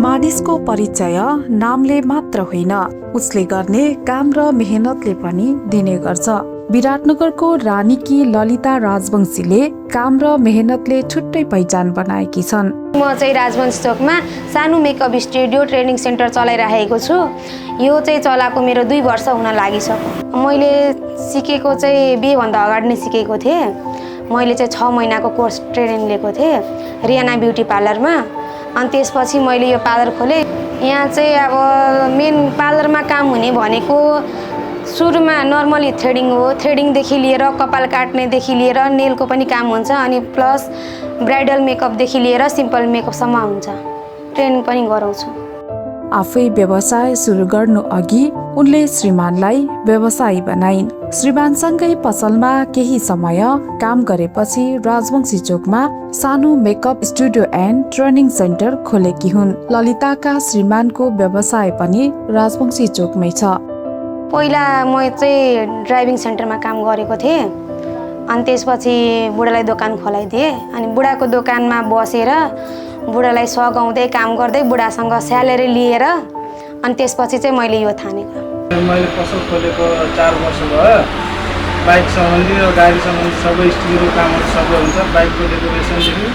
मानिसको परिचय नामले मात्र होइन, उसले गर्ने काम र मेहनतले पनि दिने गर्छ। विराटनगरको रानीकी ललिता राजवंशीले काम र मेहनतले छुट्टै पहिचान बनाएकी छन्। म चाहिँ राजवंशी चोकमा सानो मेकअप स्टुडियो ट्रेनिङ सेन्टर चलाइरहेको छु। यो चाहिँ चलाएको मेरो 2 वर्ष हुन लागिसक्यो। मैले सिकेको चाहिँ बिहेभन्दा अगाडि नै सिकेको थिएँ। मैले चाहिँ 6 महिनाको कोर्स ट्रेनिङ लिएको थिएँ रियाना ब्युटी पार्लरमा। अनि त्यसपछि मैले यो पार्लर खोलेँ। यहाँ चाहिँ अब मेन पार्लरमा काम हुने भनेको सुरुमा नर्मली थ्रेडिङ हो। थ्रेडिङदेखि लिएर कपाल काट्नेदेखि लिएर नेलको पनि काम हुन्छ, अनि प्लस ब्राइडल मेकअपदेखि लिएर सिम्पल मेकअपसम्म हुन्छ। ट्रेनिङ पनि गराउँछु। आफै व्यवसाय सुरु गर्नु अघि उनले श्रीमानलाई व्यवसायी बनाइन्। श्रीमानसँगै पसलमा केही समय काम गरेपछि राजवंशी चोकमा सानो makeup studio and training centre खोलेकी हुन्। ललिताका श्रीमानको व्यवसाय पनि राजवंशी चोकमै छ। पहिला म चाहिँ ड्राइभिङ सेन्टरमा काम गरेको थिएँ। अनि त्यसपछि बुढालाई दोकान खोलाइदिएँ। अनि बुढाको दोकानमा बसेर बुढालाई सघाउँदै काम गर्दै बुढासँग स्यालेरी लिएर अनि त्यसपछि चाहिँ मैले यो ठानेको। मैले पसल खोलेको 4 वर्ष भयो। बाइक सम्बन्धी र गाडी सम्बन्धी सबै स्टुडियोको कामहरू सबै हुन्छ। बाइकको डेकोरेसनदेखि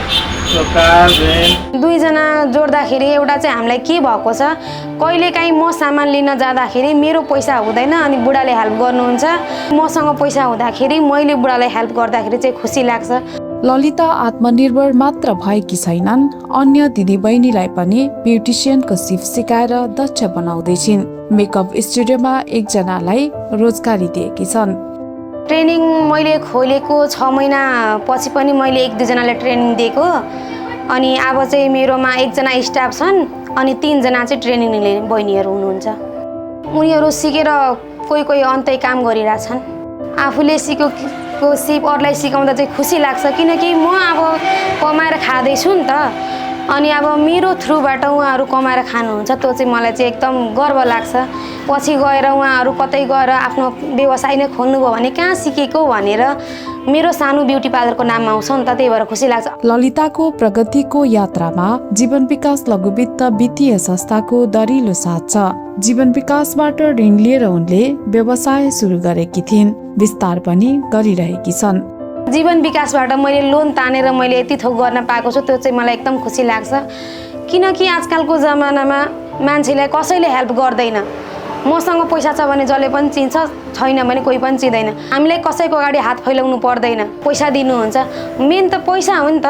कार भ्यान। 2 जना जोड्दाखेरि एउटा चाहिँ हामीलाई के भएको छ, कहिलेकाहीँ म सामान लिन जाँदाखेरि मेरो पैसा हुँदैन अनि बुढाले हेल्प गर्नुहुन्छ। मसँग पैसा हुँदाखेरि मैले बुढालाई हेल्प गर्दाखेरि चाहिँ खुसी लाग्छ। ललिता आत्मनिर्भर मात्र भएकी छैनन्, अन्य दिदीबहिनीलाई पनि ब्युटिसियनको सिप सिकाएर दक्ष बनाउँदैछिन्। मेकअप स्टुडियोमा एकजनालाई रोजगारी दिएकी छन्। ट्रेनिङ मैले खोलेको 6 महिना पछि पनि मैले 1-2 जनालाई ट्रेनिङ दिएको। अनि अब चाहिँ मेरोमा 1 जना स्टाफ छन् अनि 3 जना चाहिँ ट्रेनिङ लिने बहिनीहरू हुनुहुन्छ। उनीहरू सिकेर कोही कोही अन्तै काम गरिरहेछन्। आफूले सिकेको सिप अरूलाई सिकाउँदा चाहिँ खुसी लाग्छ, किनकि म अब कमाएर खाँदैछु नि त। अनि अब मेरो थ्रुबाट उहाँहरू कमाएर खानुहुन्छ, त्यो चाहिँ मलाई चाहिँ एकदम गर्व लाग्छ। पछि गएर उहाँहरू कतै गएर आफ्नो व्यवसाय नै खोल्नुभयो भने कहाँ सिकेको भनेर मेरो सानो ब्युटी पार्लरको नाम आउँछ नि त, त्यही भएर खुसी लाग्छ। ललिताको प्रगतिको यात्रामा जीवन विकास लघुवित्त वित्तीय संस्थाको दरिलो साथ छ। जीवन विकासबाट ऋण लिएर उनले व्यवसाय सुरु गरेकी थिइन्, विस्तार पनि गरिरहेकी छन्। जीवन विकासबाट मैले लोन तानेर मैले यति थोक गर्न पाएको छु, त्यो चाहिँ मलाई एकदम खुसी लाग्छ। किनकि आजकलको जमानामा मान्छेलाई कसैले हेल्प गर्दैन। मसँग पैसा छ भने जसले पनि चिन्छ, छैन भने कोही पनि चिन्दैन। हामीलाई कसैको अगाडि हात फैलाउनु पर्दैन, पैसा दिनुहुन्छ। मेन त पैसा हो नि त।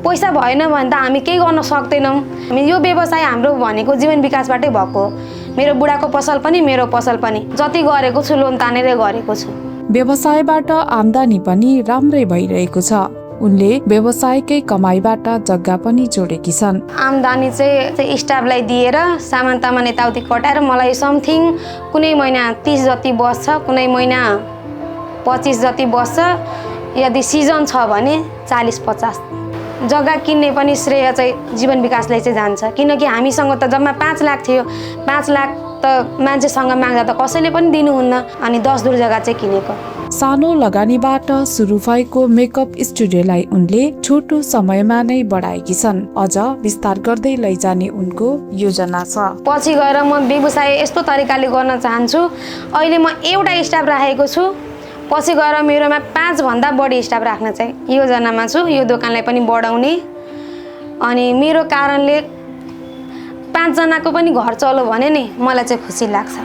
पैसा भएन भने त हामी केही गर्न सक्दैनौँ। हामी यो व्यवसाय हाम्रो भनेको जीवन विकासबाटै भएको हो। मेरो बुढाको पसल पनि मेरो पसल पनि जति गरेको छु लोन तानेरै गरेको छु। व्यवसायबाट आम्दानी पनि राम्रै भइरहेको छ। उनले व्यवसायकै कमाईबाट जग्गा पनि जोडेकी छन्। आम्दानी चाहिँ स्टाफलाई दिएर सामान तामान यताउति कटाएर मलाई समथिङ कुनै महिना 30 जति बस्छ, कुनै महिना 25 जति बस्छ। यदि सिजन छ भने 40-50। जग्गा किन्ने पनि श्रेय चाहिँ जीवन विकासलाई चाहिँ जान्छ, किनकि हामीसँग त जम्मा 5 लाख थियो। 5 लाख त मान्छेसँग माग्दा त कसैले पनि दिनुहुन्न, अनि 10 दूर जग्गा चाहिँ किनेको। सानो लगानीबाट सुरु भएको मेकअप स्टुडियोलाई उनले छोटो समयमा नै बढाएकी छन्। अझ विस्तार गर्दै लैजाने उनको योजना छ। पछि गएर म व्यवसाय यस्तो तरिकाले गर्न चाहन्छु। अहिले म एउटा स्टाफ राखेको छु, पछि गएर मेरोमा 5 भन्दा बढी स्टाफ राख्न चाहिँ योजनामा छु। यो दोकानलाई पनि बढाउने, अनि मेरो कारणले 5 जनाको पनि घर चलो भने नि मलाई चाहिँ खुसी लाग्छ।